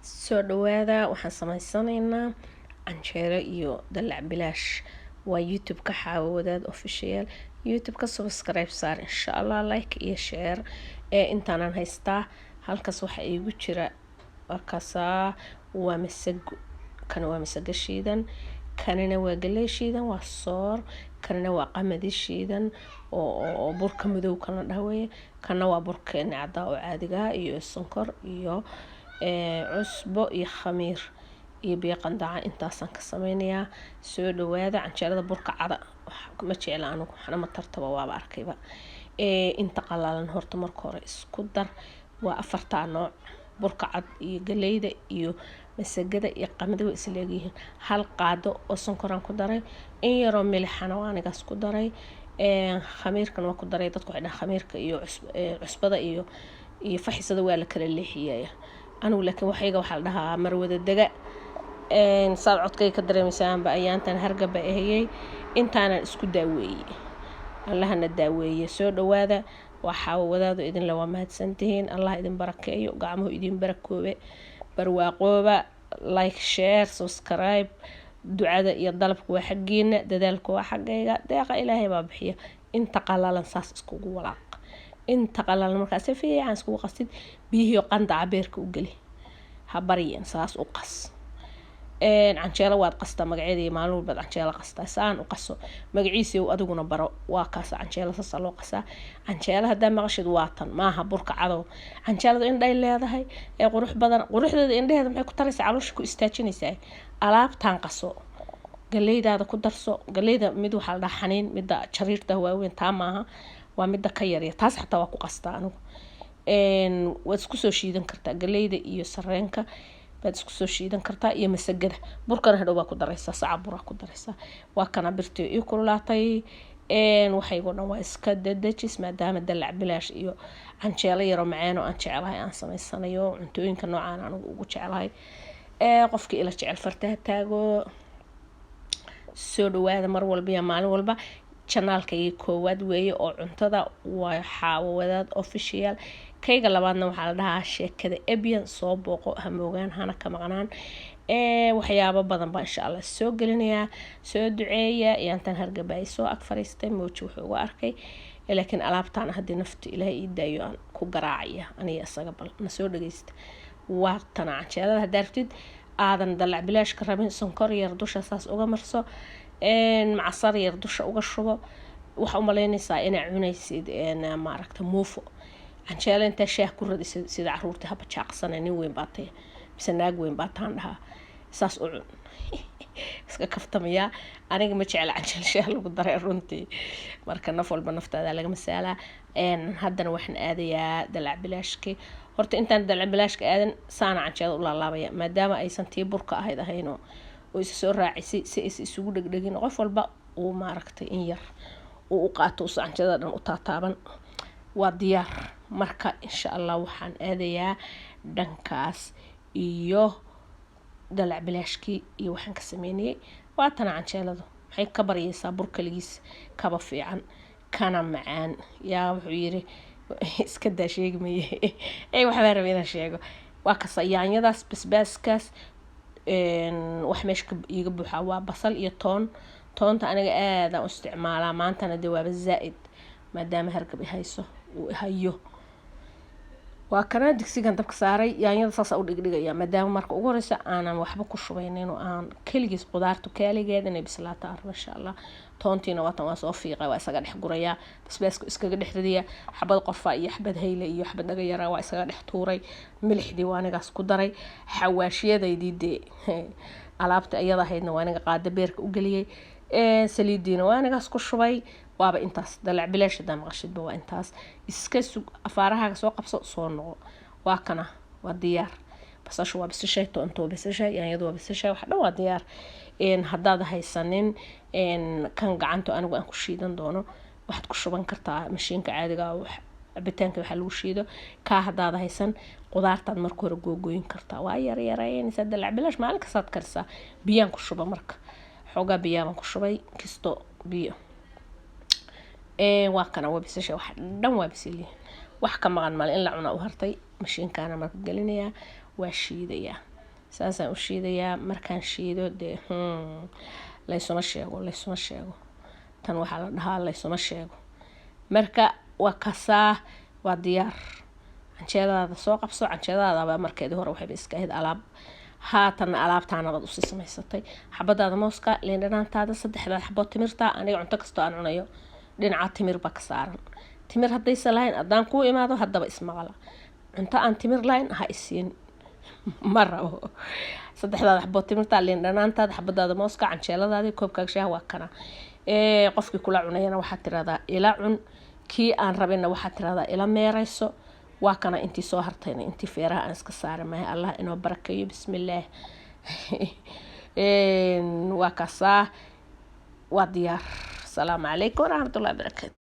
Soo dhawaada, waxaan sameysanaynaa canjeero iyo dalac bilaash. Waa YouTube-ka Xaawo Wadaad Official. YouTube-ka subscribe saar, insha Allah, like iyo share. Ee intaanan haystaa halkaas waxaa iigu jira markaasaa waa masago. Kana waa masago shiidan, kanina waa galey shiidan, waa soor. Kanina waa qamadi shiidan oo burka madow kana dhaweeye. Kana waa burkeena caddaa oo caadiga, iyo sonkor iyo cusbo iyo khamiir iyo biyo qandaca. Intaasaan ka sameynayaa. Soo dhawaada. Canjeerada burka cada ma jecla anigu, waxna ma tartaba, waaba arkayba. Inta qalalan horta marka hore isku dar. Waa afartaa nooc: burka cad iyo galeyda iyo masagada iyo qamadi, way isleegyihiin. Hal qaado oo sonkoraan ku daray, in yaroo milixana waa anigaas ku daray, khamiirkan waa ku daray. Dadku waxay dhahaan khamiirka iyo cusbada iyo faxisada waa la kala leexiyaya. Anigu laakiin waxayga waxaa la dhahaa marwada dega. Saad codkay ka dareemaysaanba, ayaantan hargaba ahayey, intaanan isku daaweeyey. Allahana daaweeye. Soo dhawaada, waxaa wadaadu idinle. Waa mahadsantihiin, Allah idin barakeeyo, gacmuhu idin barakoobe, barwaaqooba. Like, share, subscribe. Ducada iyo dalabka waa xaggiina, dadaalka waa xaggayga, deeqa Ilaahay baa bixiya. Inta qalalan saas iskugu walaaq. Inta qalalan markaa si fiican iskugu qasid, biyihii qandaca beerka u geli, ha baryen, saas u qas. Canjeelo waad qastaa magaceeda, maalin walbaad canjeelo qastaa. Saan u qaso, magaciisi adiguna baro. Waa kaasa canjeelo, saasa loo qasaa. Canjeelo haddaa maqashid, waa tan. Maaha burka cadow. Canjeeladu indhay leedahay ee qurux badan. Quruxdeeda indhaheeda maxay ku taraysaa? Caloosha ku istaajinaysaa. Alaabtaan qaso, galeydaada ku darso. Galeyda mid waxaa la dhahaa xaniin, midda jariirta waaweyn taa maaha, waa midda ka yaryar. Taas xataa waa ku qastaa anigu. Waad isku soo shiidan kartaa galeyda iyo sareenka, baad isku soo shiidan kartaa, iyo masagada. Burkana hadhow baa ku daraysaa, saca buraa ku daraysaa. Waa kana birtii ii kululaatay. Waxaygo dhan waa iska dadejis, maadaama dalac bilaash iyo canjeelo yaroo macaan oo aan jeclahay aan sameysanayo. Cuntooyinka noocaan anigu ugu jeclahay. Qofkii ila jecel fartaha taago. Soo dhawaada mar walba iyo maalin walba. Channelkayga koowaad weeye oo cuntada waa Xaawo Wadaad Official. Kayga labaadna waxaa la dhahaa Sheekada Ebian. Soo booqo, hamoogaan, hana ka maqnaan. Waxyaabo badan baa insha Allah soo gelinayaa. Soo duceeya. Iyaantan hargaba soo ag fariistay, mooji wuxuu uga arkay, laakiin alaabtaan haddii naftu Ilaahay ii daayo aan ku garaacaya aniga isaga. Bal na soo dhageysta. Waa tana canjeelada. Haddaa rabtid aadan dalac bilaashka rabin, sonkor yar dusha saas uga marso, macasar yar dusha uga shubo. Waxaa umaleynaysaa inaa cunaysid, maaragta, muufo. Canjeelo intaa shaah ku radisid, sida caruurta haba jaaqsana. Nin weyn baa tahay mise naag weyn baa taan dhahaa, saas u cun. Iska kaftamayaa, aniga ma jecla canjeel shaah lagu daray runtii. Marka naf walba naftaada laga masaalaa. Haddana waxaan aadayaa dalac bilaashki. Horta intaan dalac bilaashka aadan, saana canjeelada u laalaabaya, maadaama aysan tii burka ahayd ahaynoo oo isa soo raacisay, si aysa isugu dhegdhegin. Qof walba uu, maaragtay, in yar uu u qaato, usa canjeelada dhan u taataaban. Waa diyaar. Marka insha Allah waxaan aadayaa dhankaas iyo dalac bilaashkii iyo waxaan ka sameynayay. Waatana canjeeladu. Maxay ka baryaysaa? Bur kaligiis kaba fiican, kana macaan. Yaa wuxuu yiri, iska daa, sheegi maye. Ee waxbaa rabay inaan sheego. Waa kasa yaanyadaas, basbaaskaas. Wax meesha iiga buuxaa waa basal iyo toon. Toonta aniga aadaan u isticmaalaa, maantana dee waaba zaa-id, maadaama hargab hayso uu hayo. Waa kana digsigan dabka saaray. Yaanyada saasa u dhigdhigaya, maadaama marka ugu horeysa aanan waxba ku shubaynin oo aan keligiis qudaartu kaaligeed inay bislaato aan rabo, insha Allah. Toontiina waatan, waa soo fiiqa, waa isaga dhex gurayaa, basbaaska iskaga dhex ridayaa, xabad qorfa iyo xabad hayle iyo xabad dhaga yara waa isaga dhex tuuray. Milixdii waa anigaas ku daray. Xawaashiyadaydii dee alaabta iyada ahaydna waa aniga qaada beerka u geliyey. Saliidiina waa anigaas ku shubay. Waaba intaas dalac bilaash. Hadaa maqashidba, waa intaas. Iska sug, afaarahaaga soo qabso, soo noqo. Waa kana, waa diyaar. Basashu waa bisashay, toontu waa bisashay, yaanyadu waa bisashay, wax dhan waa diyaar. Haddaad haysanin kan gacanta anigu aan ku shiidan doono, waxaad ku shuban kartaa mashiinka caadiga cabitaanka waxaa lagu shiido. Kaa haddaad haysan, qudaartaad marka hore googooyin kartaa, waa yaryareynaysaa. Dalac bilaash maalin kastaad karisaa. Biyaan ku shuba marka, xoogaa biyaabaan ku shubay, kisto biyo. Waa kana, waa bisasha, wax dhan waa bisilyihiin, wax ka maqan male, in la cuna u hartay. Mashiinkaana marka gelinayaa, waa shiidayaa. Saasaan u shiidayaa. Markaan shiido dee laysuma sheego, laysuma sheego. Tan waxaa la dhahaa laysuma sheego. Marka waa kasaa, waa diyaar. Canjeeladaada soo qabso. Canjeeladaadaba markeedii hore waxayba iska ahayd alaab, haatanna alaabtaanabaad usii samaysatay. Xabadaada mooska, liindhanaantaada, saddexdaad xabood timirta. Aniga cunto kastoo aan cunayo dhinaca timir baa ka saaran. Timir haddaysan lahayn, haddaan kuu imaado, haddaba ismaqala, cunto aan timir lahayn ha isiin, ma rabo. Saddexdaada xabood timirta, liindhanaantaada, xabadaada mooska, canjeeladaadii, koobkaaga shaaha, waa kana. Qofkii kula cunayana waxaad tiraahdaa ila cun, kii aan rabinna waxaad tiraahdaa ila meerayso. Waa kana intii soo hartayna, intii feeraha aan iska saari mahay. Allah inoo barakeeyo. Bismillaah. Waa kaasaa, waa diyaar. Asalaamu calaykum waraxmatullahi wabarakaatu.